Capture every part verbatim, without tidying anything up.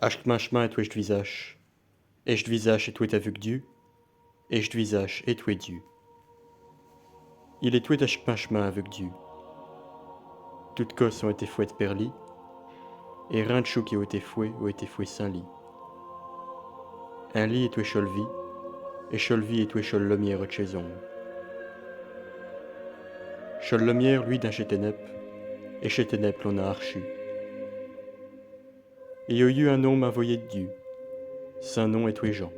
A ch'c'minc'mint étoait ch'visage, et ch'visage étoait aveuc Diu, et ch'visage étoait Diu. Il étoait a ch'c'minc'mint aveuc Diu. Toutes coses ont été foaites per li, et rin d'chou qui o été foait o été foait sans li. In li étoait chol vie, et chol vie étoait chol lomière ed chés omes. Chol lomière luit dins chés ténèbes, et chés ténèbes l'ont nin archu. I o ieu un ome invoyé d'Diu, sin nom étoait Jean.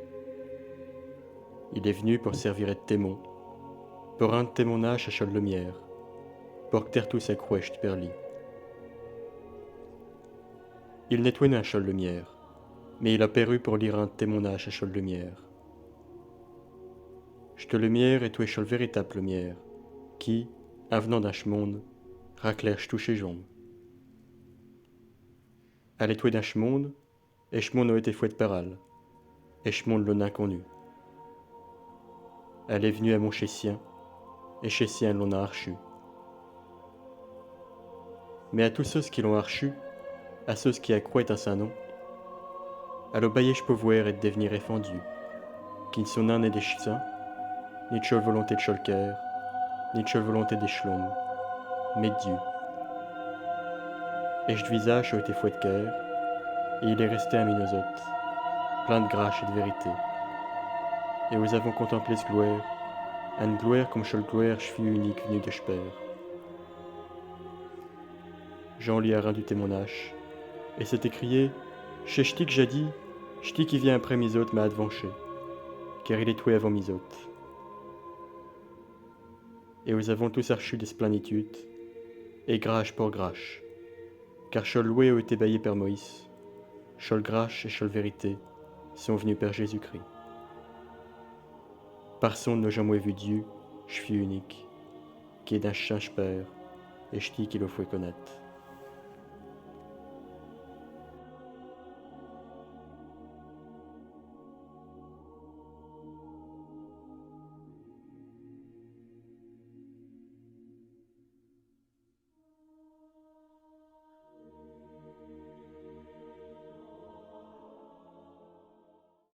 Il est v'nu pour servir ed témon, pour rinde témonache a chol lomière, pour qu'tertous acrouèch'tent per li. Il n'étoait nin chol lomière, mais il a péru pour li rinde témonache a chol lomière. Ch'te lomière étoait chol véritabe lomière, qui, in v'nant dins ch'monde, raclairche tous chés omes. Al étoait dins ch'monde, et ch'monde o été foait per al, et ch'monde l'o nin connue. Al est v'nu amon chés siens, et chés siens l'ont nin archu. Mais a tous ceux qui l'ont archu, a ceux qui acrouètent a sin nom, al o baillé ch'pouvoér ed dev'nir éfants d'Diu, qui n'sont nin nés d'ech sang, ni d'chol volonté d'chol cair, ni d'chol volonté d'ech l'ome, mais d'Diu. Et ch'visage o été foait cair, et il est resté ami nos autes, plein d'grache et d'vérité. Et os avons contemplé s'gloaire, eune gloaire comme chol gloaire ch'Fiu unique v'nu d'ech Père. Jean li a rindu témonache, et s'est écrié : Ch'est ch'ti qu'j'a dit, ch'ti qui vient après mi-aute m'a advanché, car il étoait avant mi-aute. Et os avons tous archu d'es plénitude, et grache pour grache, car chol loé o été baillé per Moïse, chol grache et chol vérité sont v'nues per Jésus-Christ. Personne n'o jamouais vu Diu, ch'Fiu unique, qui est dins ch'sein Père, et ch'ti qui l'o foait connoaite.